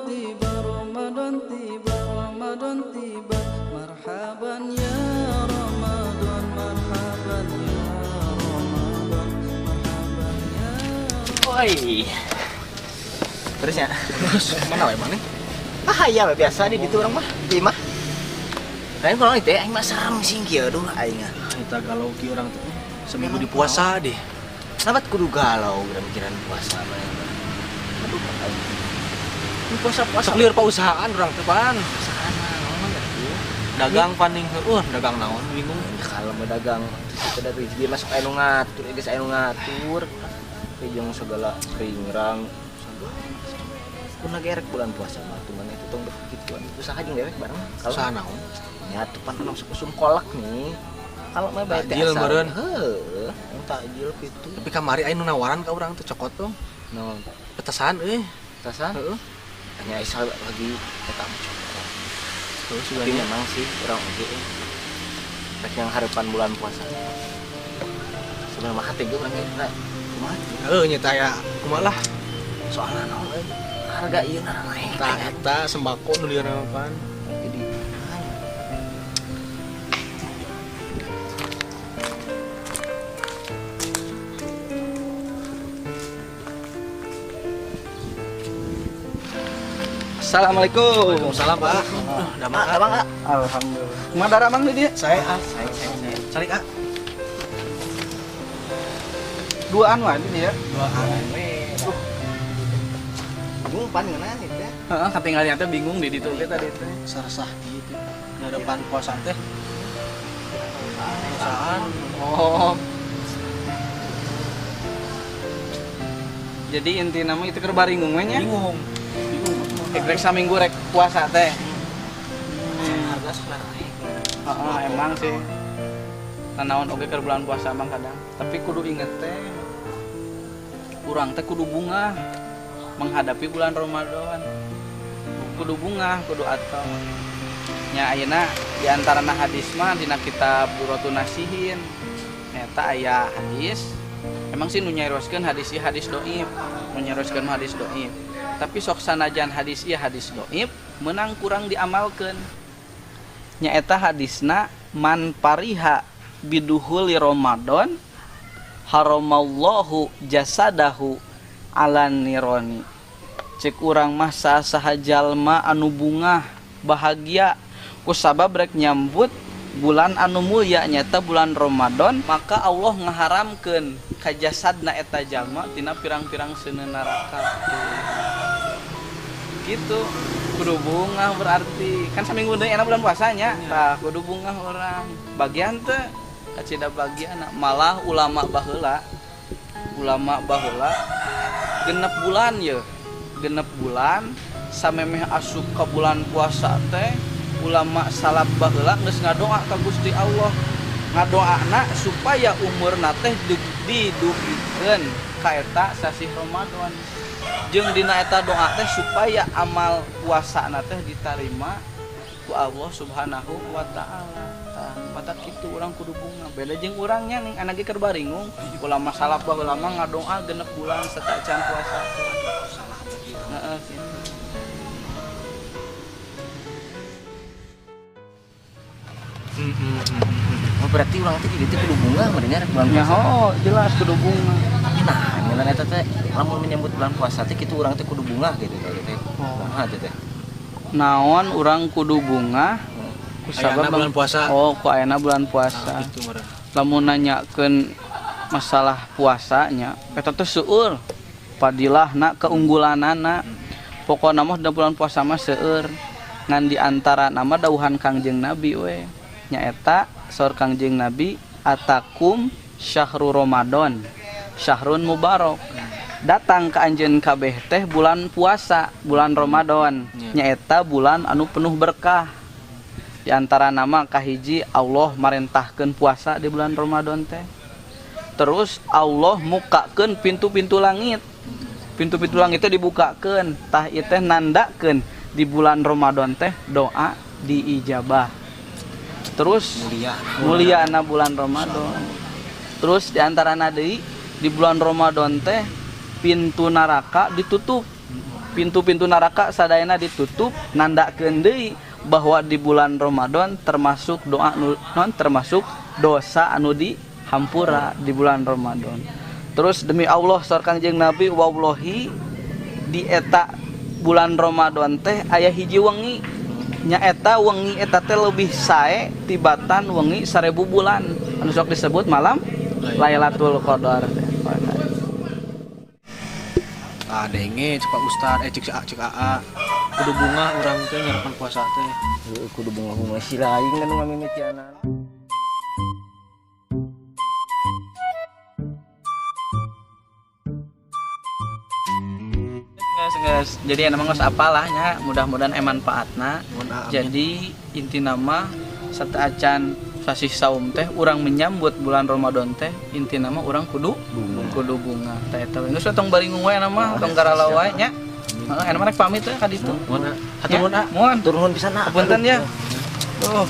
Tiba, Ramadan tiba, Ramadan tiba. Marhaban ya Ramadan, marhaban ya Ramadan, marhaban ya. Woi. Terus ya? Terus mana we mana? Ah iya we, biasa di ditu urang mah, di imah. Lain kalau itu aing mah serem sih kieu, aduh aing ah. Kita galau ki urang tuh. Seminggu di puasa deh. Kenapa kudu galau udah mikiran puasa mah. Aduh aing. Ini puasa-puasa. Sok lieur pausahaan urang teh pan. Usahaan naon atuh? Dagang paning heueuh, dagang naon bingung. Ya, kalau mau dagang terus ada rezeki masuk anu ngatur, geus anu ngatur. Jeung segala ringrang segala. Pun lagi erek bulan puasa mah tuh mana itu tong begituan. Usaha jeung dewek bareng. Kalau Usaha naon? Ya tuh pan masuk usum kolak nih. Kalau mah bae teh Takjil asal. meureun. Heuh, yang takjil gitu. Tapi kamari aing nu nawaran ka urang teh cokot dong. No, Petasan euy. tasan Heeh. hanya isal lagi eta mah cokot. Terus Tapi memang sih urang oge rek yang harapan bulan puasa. Sebenarnya mah hate ge urang ge nah, kumaha? Heeh nya teh aya kumaha lah. Soalna naon euy? Harga ieu na naik. Tah eta sembako nu lieur pan. Jadi Assalamualaikum. Waalaikumsalam, Pak. Udah Pak, makan. abang ah. Alhamdulillah. Kumaha daramang di dieu? Saya ah, Saya. Calik ah. Duaan wae di dieu. Duaan. Bingung pan ngeunah itu ya. Heeh, katinggalnya teh bingung di ditu ge tadi teh. Saresah gitu. Ngadepan puasa teh. Perusahaan. Oh. Jadi inti nama itu keur baringung we nya. Bingung. Rek saminggu rek puasa teh. Harga sok naik. Heeh, emang sih. Nanaon oge keur bulan puasa emang kadang. Tapi kudu inget teh. Urang teh kudu bungah menghadapi bulan Ramadan. Kudu bungah, kudu atau nya ayeuna di antarana hadis mah dina kitab Durratun Nasihin. Eta aya hadis. Emang sih nu nyarioskeun hadis ieu hadis doif, nu nyarioskeun mah hadis doif. Tapi sok sanajan hadis ieu hadis doif, menang kurang diamalkeun. Nyaeta hadisna man pariha biduhuli Ramadan haramallahu jasadahu ala nironi. Cek urang mah saha jalma anu bungah bahagia kusabab rek nyambut bulan anu mulia nyata bulan Ramadan, maka Allah ngaharamkeun ka jasadna eta jalma tina pirang-pirang seuneu neraka. Gitu. Kudu bungah berarti kan saminggu deui enak bulan puasanya. Tah kudu bungah orang. Bagian teh kacida bagian malah ulama baheula. Ulama baheula genep bulan ye. Genep bulan samemeh asup ka bulan puasa teh ulama salaf baheula geus ngadoa ka Gusti Allah. Ngadoana supaya umurna teh didugikeun ka eta sasih Ramadan. Jeung dina eta doa teh supaya amal puasana teh ditarima ku Allah Subhanahu wa taala. Tah, mata kitu urang kudu bunga. Beda jeung urangnya ning anak ge keur baringung. Ulama salaf baheula mah ngadoa genep bulan sateuacan puasa. Heeh kitu. Oh, berarti urang teh di ditu kudu bunga meureun rek bulan Ya, puasa. oh, jelas kudu bunga. Nah, ngeunah eta teh lamun menyambut bulan puasa teh kitu urang teh kudu bunga gitu teh teh. Oh. Kumaha teh teh? Naon urang kudu bunga? Ku Ayana sabab bulan puasa. Oh, ku ayana bulan puasa. Nah, gitu meureun. Lamun nanyakeun masalah puasanya, eta teh seueur fadilahna, keunggulanana. Pokona mah dina bulan puasa mah seueur. Ngan di antara nama dauhan Kangjeng Nabi we. Nyaeta saur Kangjeng Nabi atakum syahrul Ramadan, syahrun mubarok. Datang ke anjeun kabeh teh bulan puasa, bulan Ramadan. Nyaeta bulan anu penuh berkah. Di antara nama kahiji Allah marentahkeun puasa di bulan Ramadan teh. Terus Allah mukakeun pintu-pintu langit. Pintu-pintu langit teh dibukakeun. Tah ieu teh nandakeun di bulan Ramadan teh doa diijabah. Terus Mulia. Muliana bulan Ramadan. Terus di antara deui di bulan Ramadan teh pintu neraka ditutup. Pintu-pintu neraka sadayana ditutup nandakeun deui bahwa di bulan Ramadan termasuk doa nu non termasuk dosa anu dihampura di bulan Ramadan. Terus demi Allah saur Kangjeng Nabi wallahi di eta bulan Ramadan teh aya hiji wengi nya eta wengi eta teh lebih sae tibatan wengi 1000 bulan anu sok disebut malam Lailatul Qadar teh. Ah denge cek Pak Ustad, eh cek cek AA. Kudu bunga urang teh nyarapan puasa teh. Heueuh, kudu bunga-bunga si lain kan nu ngamimitianan. Geus geus. Jadi emang geus apalah nya, mudah-mudahan manfaatna. Nuhun, amin. Jadi inti nama sateuacan sasih saum teh urang menyambut bulan Ramadan teh inti nama urang kudu Bunga. Kudu bunga. Tah eta we. Geus we tong baringung we nama, tong garalau wae nya. Heeh, enak mah rek pamit we ka ditu. Nuhun, A. Hatur nuhun, A. Muhun. Hatur nuhun pisan, A. Punten ya. Tuh.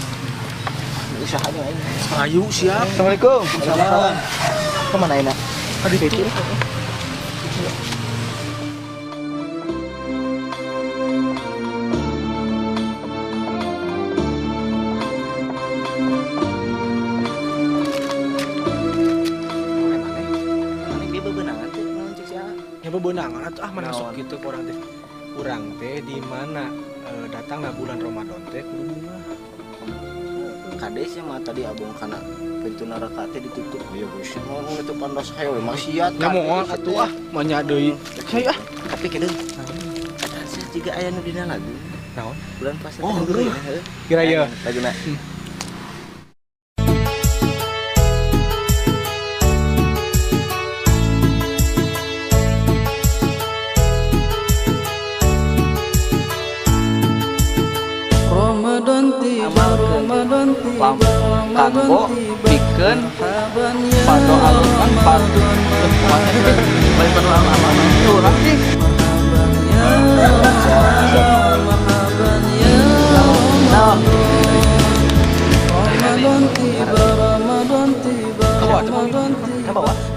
Usahanya aing. Ayu siap. Assalamualaikum. Waalaikumsalam. Kemana enak? Ka ditu. Mana dia bebenangan teh naon cek si A? Ya bebenangan atuh ah mana sok Naon? kitu ke urang teh. Urang teh di mana datangna bulan Ramadan teh kudu bunga. Kade sih mah tadi abong kana pintu neraka teh ditutup. Ya geus mau nutupan dosa hayo maksiat. Ya moal atuh ah, manya deui. Hayu ah. Tapi kedeung. Ada sih jiga aya nu dina lagu. Naon? Bulan puasa Oh, teh heueuh. heueuh. Kira ieu. Laguna. Ramadan tiba, Ramadan tiba, Kanggo pikeun pado alungan pado bari pado amal urang sih. Ramadan tiba, Ramadan tiba, Ramadan tiba.